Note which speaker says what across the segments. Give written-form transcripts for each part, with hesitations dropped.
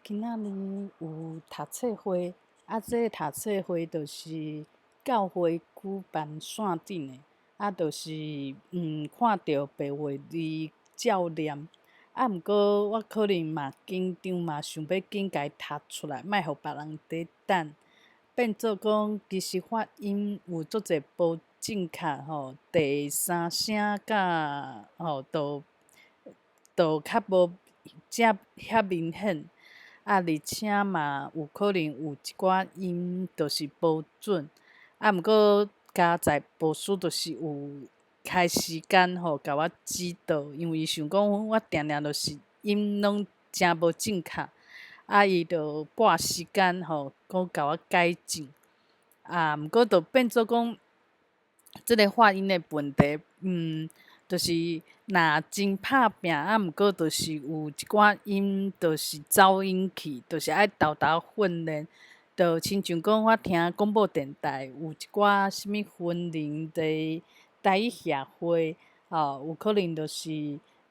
Speaker 1: 今仔日有讀冊會，啊，這個讀冊會就是教會舉辦線頂的，啊，就是看著白話字照念，啊，毋過我可能嘛緊張嘛，想欲緊共伊讀出來，莫予別人佇等，變做講其實發音有足濟無正確吼，第三聲佮吼都都較無遮遐明顯，啊，而且嘛有可能有一寡音就是無準，啊，毋過佳哉牧師就是有開時間吼，共我指導，因為伊想講我定定就是音攏誠無正確，啊，伊就撥時間吼，閣共我改進，啊，毋過就變做講，這个發音的問題，就是若真拍拚，啊，毋過就是有一寡音，就是走音去，就是愛沓沓訓練。就親像講，我聽廣播電台有一寡啥物雲林的台語協會，吼，有可能就是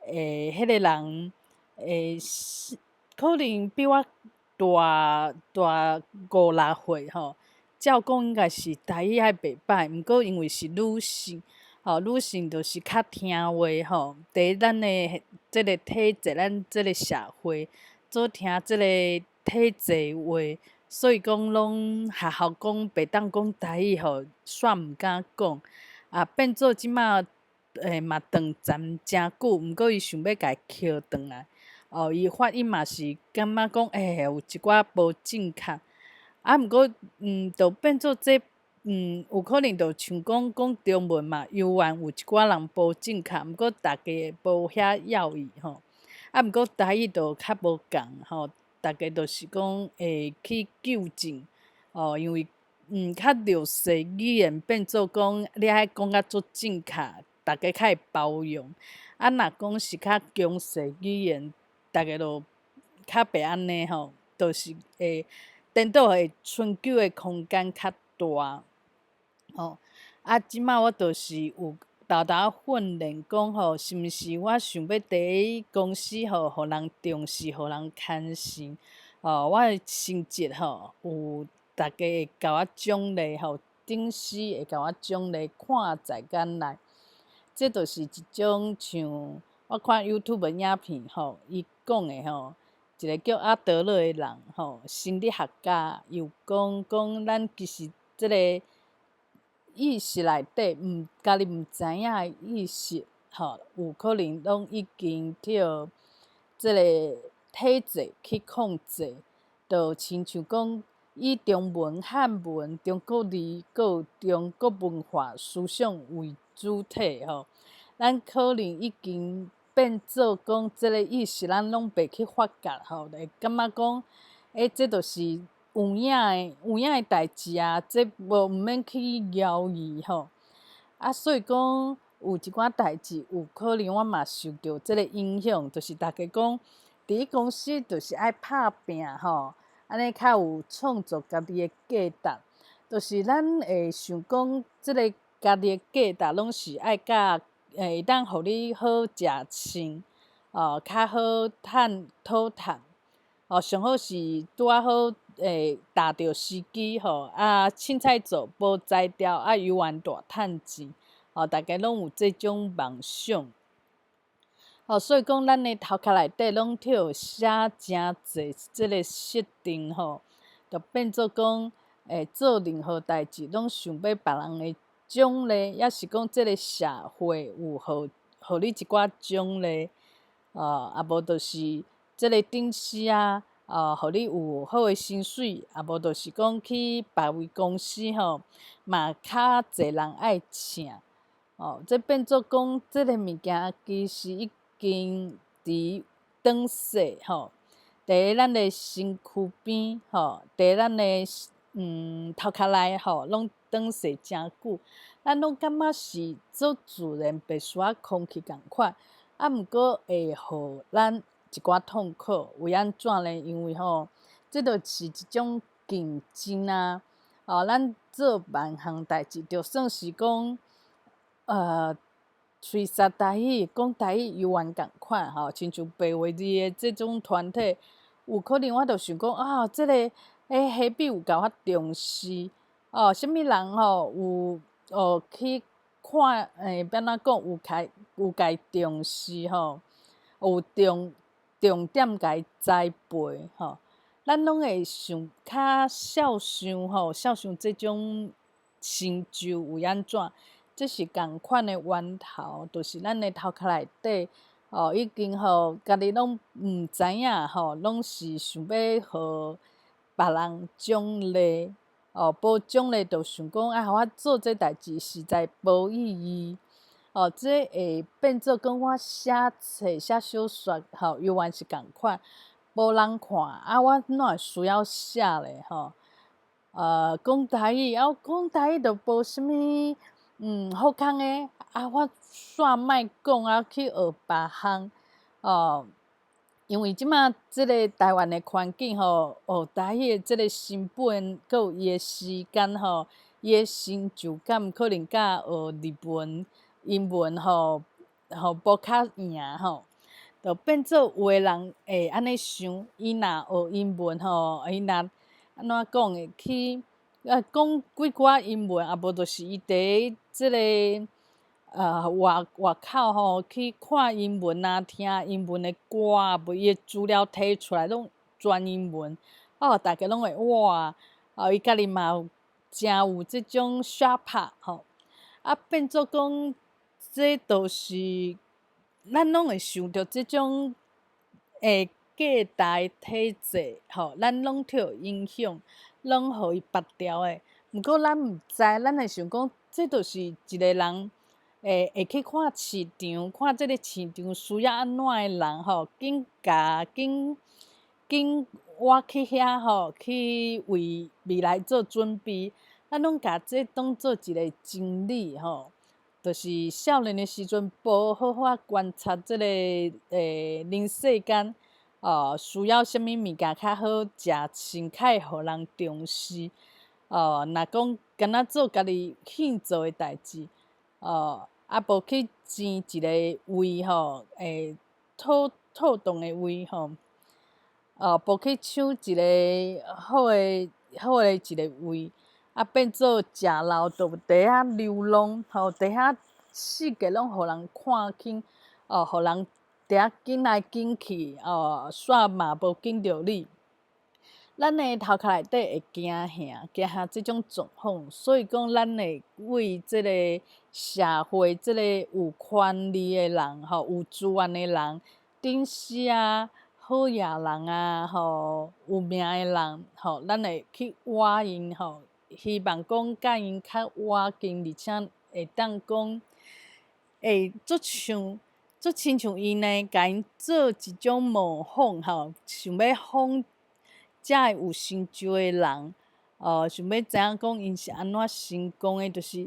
Speaker 1: 彼个人可能比我大大五六歲吼，照講應該是台語愛袂䆀，毋過因為是女性。吼，女性就是較聽話吼，佇咱的這个體制，咱這个社會，做聽這个體制話，所以講攏學校講袂當講台語吼，煞毋敢講，啊，變做這馬嘛斷層誠久，毋過伊想欲共伊抾轉來，哦，伊發音嘛是感覺講有一寡無正確，啊，毋過就變做這。有可能就像講講中文嘛，猶原有一寡人無正確，毋過逐家無遐要意吼。啊，毋過台語就較無仝吼，逐家就是講會去糾正，哦，因為較弱勢語言變做講你愛講甲足正確，逐家較會包容。啊，若講是較強勢語言，逐家就較袂按呢吼，就是會顛倒會尋求的空間較大。吼，啊，這馬我就是有沓沓訓練講吼，是毋是我想欲佇公司吼，予人重視，予人牽線，吼，我的成績吼，有逐家會共我獎勵吼，頂司會共我獎勵，看在眼內。這就是一種像我看 YouTube 影片吼，伊講的吼，一个叫阿德勒的人吼，心理學家，伊有講講咱其實這个意識內底，毋家己毋知影的意識，吼，有可能攏已經予這个體制去控制，就親像講以中文、漢文、中國字、閣有中國文化思想為主體吼，咱可能已經變做講這个意識，咱攏袂去發覺吼，會感覺講，欸，這就是有影的有影的代誌啊，這無毋免去猶豫吼。啊，所以講有一寡代誌有可能我嘛受著這个影響，就是逐家講佇公司就是愛拍拚吼，按呢較有創造家己的價值。就是咱會想講，這个家己的價值攏是愛佮會當予你好食穿，哦，較好趁討趁，哦，上好是拄仔好會踏著時機吼，啊，凊彩做無才調，啊，猶原大趁錢，哦，逐家攏有這種夢想。哦，所以講咱的頭殼內底攏予寫誠濟這个設定吼，就變做講，做任何代誌攏想欲別人的獎勵，抑是講這个社會有予予你一寡獎勵，哦，啊無就是這个頂司啊，哦，予你有好的薪水，啊無就是講去別位公司吼，嘛較濟人愛請，哦，這變做講這个物件其實已經佇轉世吼，佇咱的身軀邊吼，佇咱的頭殼內吼，攏轉世誠久，咱攏感覺是做自然，袂需要空氣仝款，啊，毋過會予咱一寡痛苦，為按怎呢？因為吼，這就是一種競爭啊！哦，咱做萬項代誌，就算是講，吹殺台語、講台語猶原仝款吼，親像白話字的這種團體，有可能我就想講啊，這个彼彼有共我重視，哦，啥物人吼有哦去看，欲按怎講，有共重視吼，有重點共伊栽培吼。咱攏會想較肖想吼，肖想這種成就有按怎？這是仝款的源頭，就是咱的頭殼內底，哦，已經吼家己攏毋知影吼，攏是想欲予別人獎勵，哦，無獎勵就想講啊，我做這代誌實在無意義，哦，這會變做講我寫冊、寫小說，吼，猶原是仝款，無人看，啊，我哪會需要寫咧？吼，講台語，啊，講台語就無啥物。好康的，啊，我煞莫講啊，去學別項，哦，因為這馬這个台灣的環境吼，學台語的這个成本，閣有伊的時間吼，伊的成就感可能佮學日文、英文吼，吼無較贏吼，就變做有的人會按呢想，伊若學英文吼，伊若按怎講會去。啊，講幾寡英文，啊無就是伊佇這个外口吼去看英文啊，聽英文的歌啊，無伊的資料提出來攏全英文，哦，大家攏會哇，哦，伊家己嘛有誠有這種想法吼，啊，變做講這都是咱攏會想著這種價值體制吼，咱攏受影響。攏予伊拔掉的，毋過咱毋知，咱會想講，這就是一个人會去看市場，看這个市場需要按怎的人吼，緊共緊緊我去遐吼，去為未來做準備。咱攏共這當做一个真理吼，就是少年的時陣無好好觀察這个人世間。哦，需要啥物物件較好食，先較會予人重視。哦，若講敢若做家己興做的代誌，哦，啊無去爭一个位吼，妥妥當的位吼，哦，無去搶一个好的一个位，啊變做食老就佇遐流浪，吼，佇遐四界攏予人看輕，哦，予人佇遐緊來緊去，哦，煞嘛無緊著你。咱的頭殼內底會驚嚇，驚嚇這種狀況，所以講咱會為這個社會這個有權力的人，吼，有資源的人，頂死啊，好野人啊，吼，有名的人，吼，咱會去倚𪜶，吼，希望講佮𪜶較倚近，而且會當講會足像。足親像𪜶呢，共𪜶做一種模仿吼，想欲仿遮个有成就的人，哦，想欲知影講𪜶是按怎成功的，就是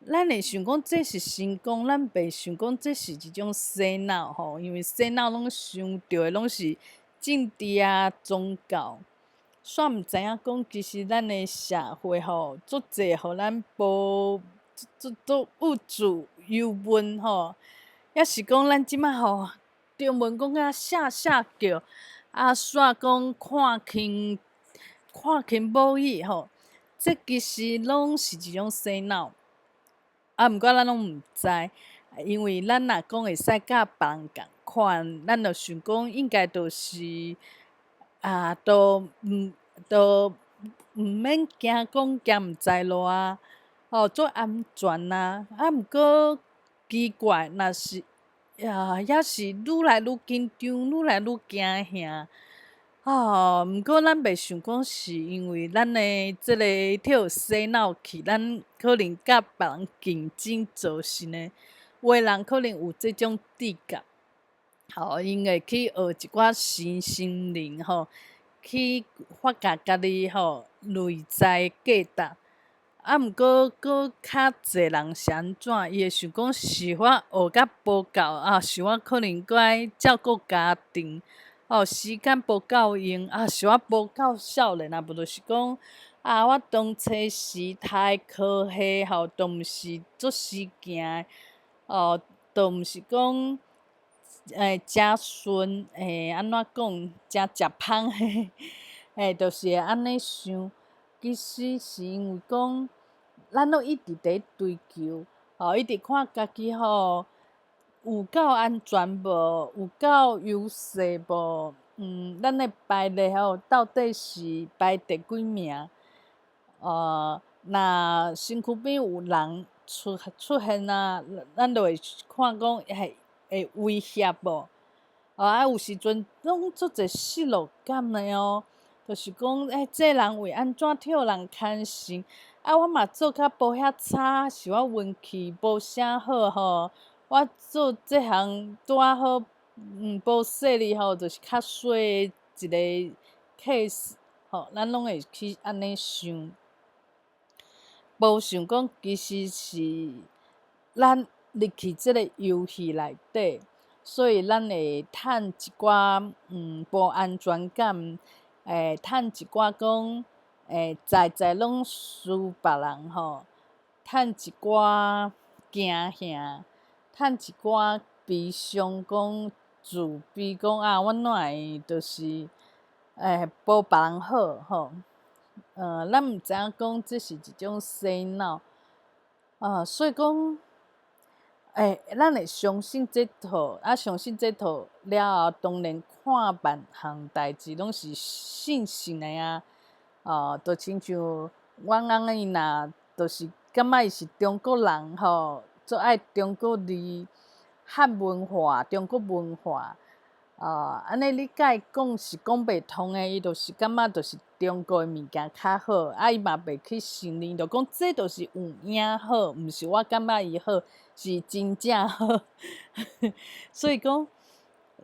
Speaker 1: 咱會想講這是成功，咱袂想講這是一種洗腦吼，因為洗腦攏想著的攏是政治啊、宗教，煞毋知影講其實咱的社會吼，足濟予咱無足足物質誘問吼。抑是講咱這馬吼，中文講甲嚇嚇叫，啊，煞講看輕看輕母語吼，這其實攏是一種洗腦。啊，毋過咱攏毋知，因為咱若講會使佮別人仝款，咱就想講應該就是啊，都毋免驚講行毋知路啊，吼，足安全啊。啊，毋過奇怪，若是啊，抑是愈來愈緊張，愈來愈驚嚇。哦，毋過咱袂想講是因為咱的這个予洗腦去，咱可能佮別人競爭造成的。有的人可能有這種直覺，吼，𪜶會去學一寡新心靈吼，去發覺家己吼內在價值。啊，毋過閣較濟人是按怎？伊會想講是我學甲無夠啊，是我可能閣愛照顧家庭，哦，時間無夠用啊，是我無夠少年啊，無就是講啊，我當初時讀的科系吼，都毋是足時行的，哦，都毋是講誠順，會按怎講，誠食芳，嘿，就是會按呢想。其實是因為講，咱攏一直佇追求，吼，一直看家己吼有夠安全無，有夠優勢無？咱的排列吼，到底是排第幾名？若身軀邊有人出現啊，咱就會看講會會威脅無？啊，有時陣攏足濟失落感的哦，就是講，欸，這人為按怎予人牽線？啊，我嘛做較無遐差，是我運氣無啥好吼。我做這項拄仔好，無勢力吼，就是較衰的一個 case 吼，咱攏會去按呢想，無想講其實是咱入去這個遊戲內底，所以咱會趁一寡無安全感，會趁一寡講，會在在攏輸別人吼，趁一寡驚嚇。趁一寡悲傷，講自卑，講啊，我哪會就是無別人好吼？咱毋知影講這是一種洗腦，啊，所以講，咱會相信這套，啊，相信這套了後，當然看萬項代誌攏是信信的啊，哦，就親像阮翁仔伊若，就是感覺伊是中國人吼。足愛中國字、漢文化、中國文化，哦，按呢你共伊講是講袂通的，伊就是感覺就是中國的物件較好，啊，伊嘛袂去承認，就講這就是有影好，毋是我感覺伊好，是真正好。所以講，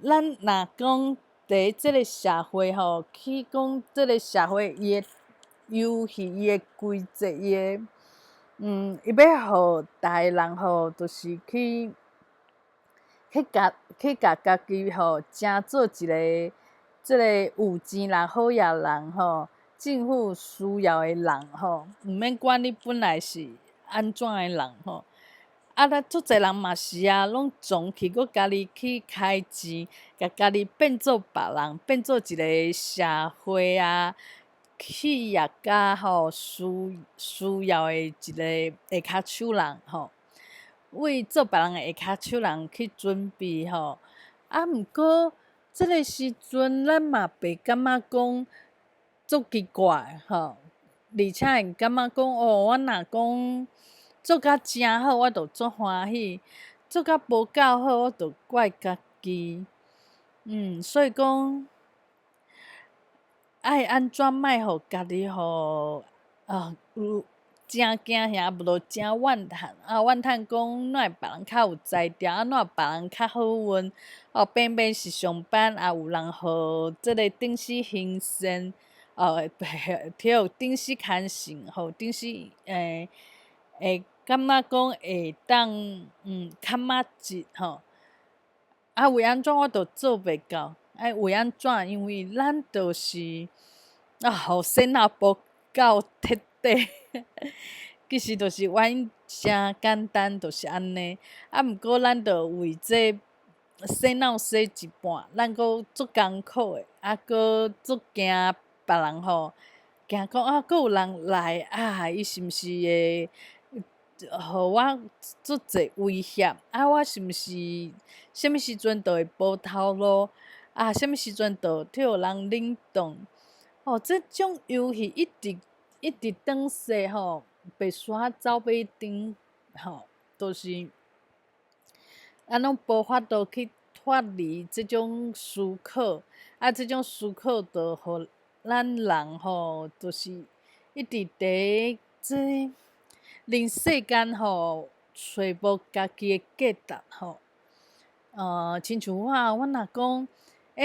Speaker 1: 咱若講佇這个社會吼，去講這个社會伊的遊戲、伊的規則、伊的。伊欲予逐个人吼，就是去共家己吼，成做一个這个有錢人、好額人吼，政府需要的人吼，毋免管你本來是按怎的人吼。啊，咱足濟人嘛是啊，攏總去閣家己去開錢，共家己變做別人，變做一个社會啊。企業家吼需要的一个下跤手人吼，為做別人的下跤手人去準備吼。啊，毋過這个時陣咱嘛袂感覺講足奇怪吼，而且會感覺講哦，我若講做甲誠好，我就足歡喜；做甲無夠好，我就怪家己。所以講，愛按怎莫予家己予啊有誠驚嚇，無就誠怨嘆啊！怨嘆講哪會別人較有才調，啊哪會別人較好運？哦，平平是上班，也有人予這个頂死興盛，哦，予頂死牽線，予頂死會感覺講會當較麻吉吼。啊，為按怎我都做袂到？啊，為按怎？因為咱就是啊，予洗腦無夠徹底，其實就是原因誠簡單，就是按呢。啊，毋過咱就為這洗腦洗一半，咱閣足艱苦的，啊，閣足驚別人吼，驚講啊，閣有人來啊，伊是毋是會予我足濟威脅？啊，我是毋是啥物時陣就會無頭路？啊，啥物時陣就予人冷凍？哦，這種遊戲一直一直轉世吼，袂煞走馬燈吼，就是咱攏無法度去脫離這種思考，啊，這種思考就予咱人吼，就是一直佇這人世間吼，揣無家己的價值吼。親像我，我若講，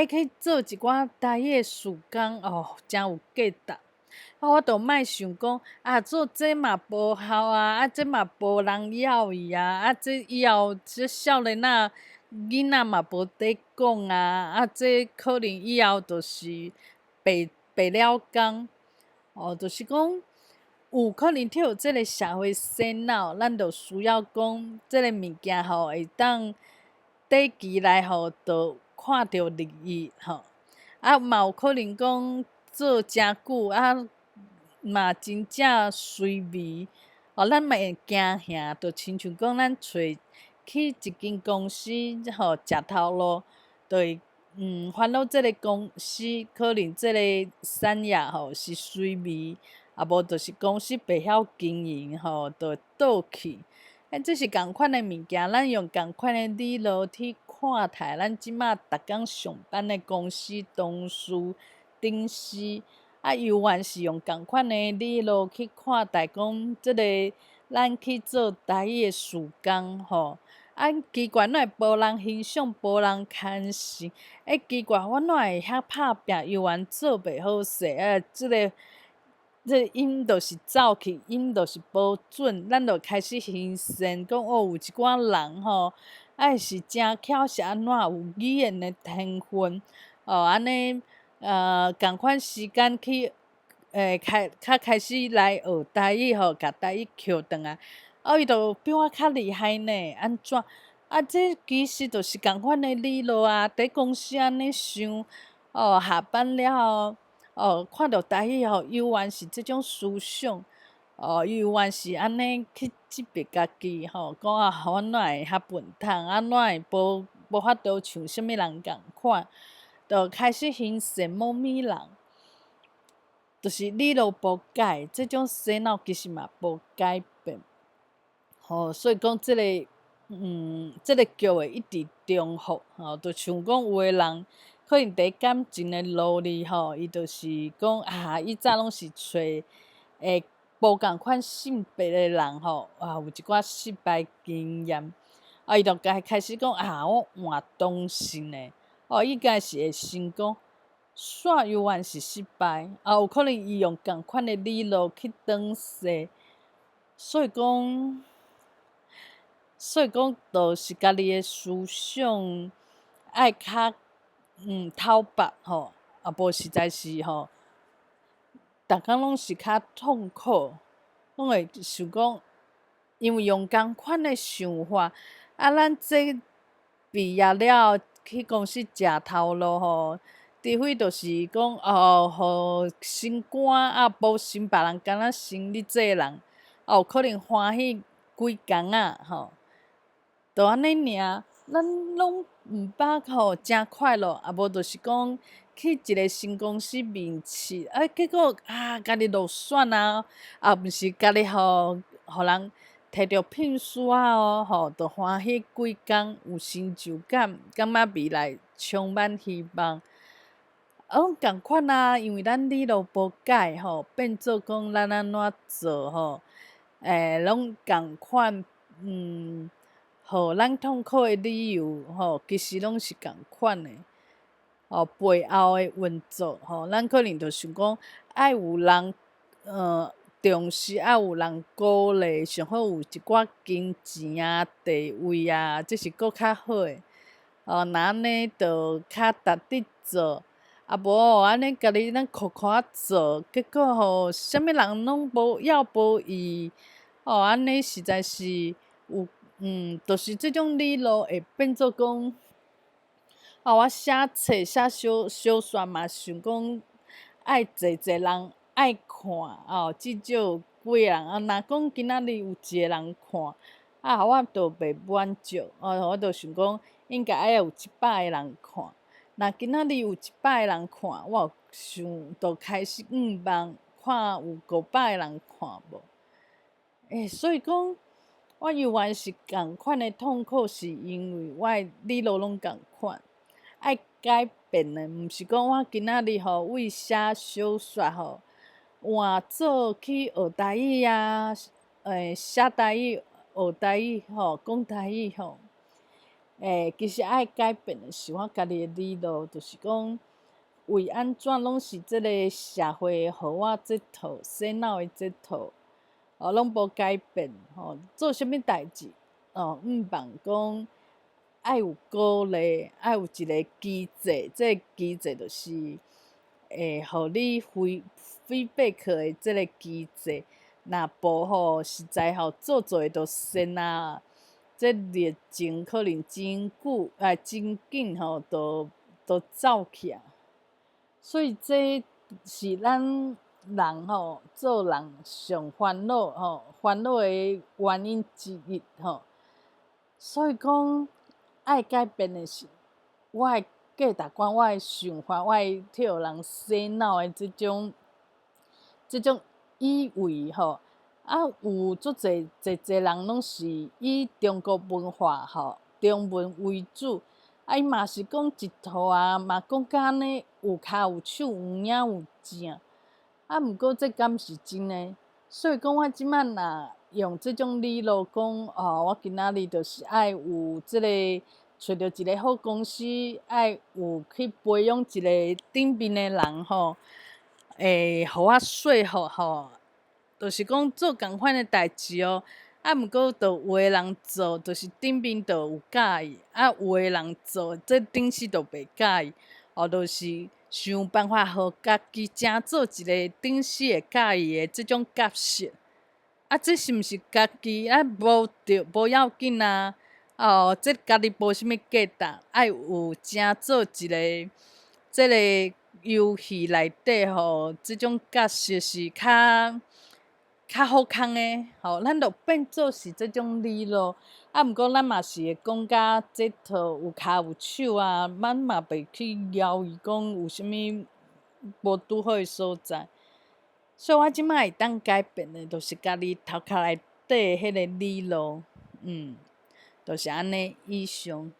Speaker 1: 去做一寡台語的事工哦，誠有價值。啊，我就莫想講，啊，做這嘛無效啊，啊，這嘛無人要伊啊，啊，這以後這少年仔囡仔嘛無佇講啊，啊，這可能以後就是白白了工。哦，就是講有可能予這个社會洗腦，咱就需要講這个物件吼會當。短期內吼，就看著利益吼。啊，嘛有可能講做誠久啊，嘛真正衰微，哦，咱嘛會驚嚇，就親像講咱揣去一間公司吼，食頭路，就會煩惱這个公司可能這个產業吼是衰微，啊無就是公司袂曉經營吼，就會倒去。啊，這是仝款的物件，咱用仝款的理路去看待咱這馬逐工上班的公司同事、頂司，啊，猶原是用仝款的理路去看待講這个咱去做台語的事工吼。啊，奇怪，哪會無人欣賞，無人牽線？欸，奇怪，我哪會遐拍拚，猶原做袂好勢？啊，這個音就是走去，音就是無準，咱就開始興善，講哦，有一寡人吼，啊是誠巧是按怎有語言的天分，哦，按呢，仝款時間去，開較開始來學台語吼，共台語抾轉來，哦，伊就比我較厲害呢，按怎？啊，這其實就是仝款的理路啊，佇公司按呢想，哦，下班了後，哦，看著台語吼，猶原是這種思想，哦，猶原是按呢去質疑家己吼，講啊，我哪會遐笨桶，啊，哪會無法度像啥物人仝款，就開始興羨慕物人，就是理路無改，這種洗腦其實嘛無改變，吼，所以講這個劇會一直重複，吼，就像講有的人可能佇感情的路裡吼，伊就是講啊，以早攏是揣會無仝款性別的人吼，啊，有一寡失敗經驗，啊，伊就開始講啊，我換同性的，哦，應該是會成功，煞猶原是失敗，啊，有可能伊用仝款的理路去轉世，所以講，就是家己的思想愛較透白吼，啊無實在是吼，逐工攏是較痛苦，攏會想講，因為用仝款的想法，啊，咱這畢業了後去公司食頭路吼，除非就是講哦，予升官啊，無升別人敢若升你這个人，啊有可能歡喜幾工仔吼，就按呢爾，咱攏毋捌吼誠快樂，啊無就是講去一个新公司面試，啊結果啊家己落選啊，啊毋是家己吼，予人提著聘書仔哦，吼，就歡喜幾工，有成就感，感覺未來充滿希望。啊，攏仝款啊，因為咱理路無改吼，變做講咱按怎做吼，攏仝款，予咱痛苦的理由吼，其實攏是仝款的。哦，背後的運作吼，咱可能就想講愛有人重視，愛有人鼓勵，上好有一寡金錢啊、地位啊，這是閣較好的。哦，若按呢就較值得做。啊無哦，按呢家己咱苦苦仔做，結果吼，啥物人攏無要無伊，哦，按呢實在是有，就是這種理路會變做講，哦，我寫冊寫小說嘛，想講愛濟濟人愛看，哦，至少有幾个人啊，若講今仔日有一个人看，啊，我就袂滿足，哦，我就想講應該愛有100個人看。若今仔日有100個人看，我有想就開始向望，看有500個人看無？所以講，我猶原是仝款的痛苦，是因為我的理路攏仝款，愛改變的，毋是講我今仔日吼為寫小說吼換做去學台語啊，寫台語、學台語吼、講台語吼。其實愛改變的是我家己的理路，就是講為按怎攏是這个社會予我這套洗腦的這套，哦，攏無改變吼，做啥物代誌哦，向望講愛有鼓勵，愛有一个機制，這个機制就是會予你 feedback 的這个機制，若無吼，實在吼做做的就仙啊。這熱情可能真久啊，真緊吼，就走去啊。所以這是咱人吼，做人上煩惱吼，煩惱的原因之一吼。所以講，愛改變的是我的價值觀、我的想法、我的去予人洗腦的這種以為吼。啊，有足濟濟濟人攏是以中國文化吼，中文為主，啊，伊嘛是講一套啊，嘛講甲按呢有跤有手，有影有正。啊，毋過這敢是真的？所以講，我這擺若用這種理路講，哦，我今仔日就是愛有這個揣著一個好公司，愛有去培養一個頂面的人吼，會予我說服吼。就是講做仝款的代誌哦，啊，毋過就有的人做，就是頂面就有佮意；啊，有的人做，這頂司就袂佮意。哦，就是想辦法予家己成做一個頂司會佮意的這種角色。啊，這是毋是家己啊？無著無要緊啊！哦，這家己無啥物價值，愛有成做一個這個遊戲內底吼，這種角色是較較好康的，吼，咱就變做是這種理路。啊，毋過咱嘛是會講甲這套有跤有手啊，咱嘛袂去枵伊講有啥物無拄好的所在。所以我這擺會當改變的，就是家己頭殼內底彼个理路，就是按呢以上。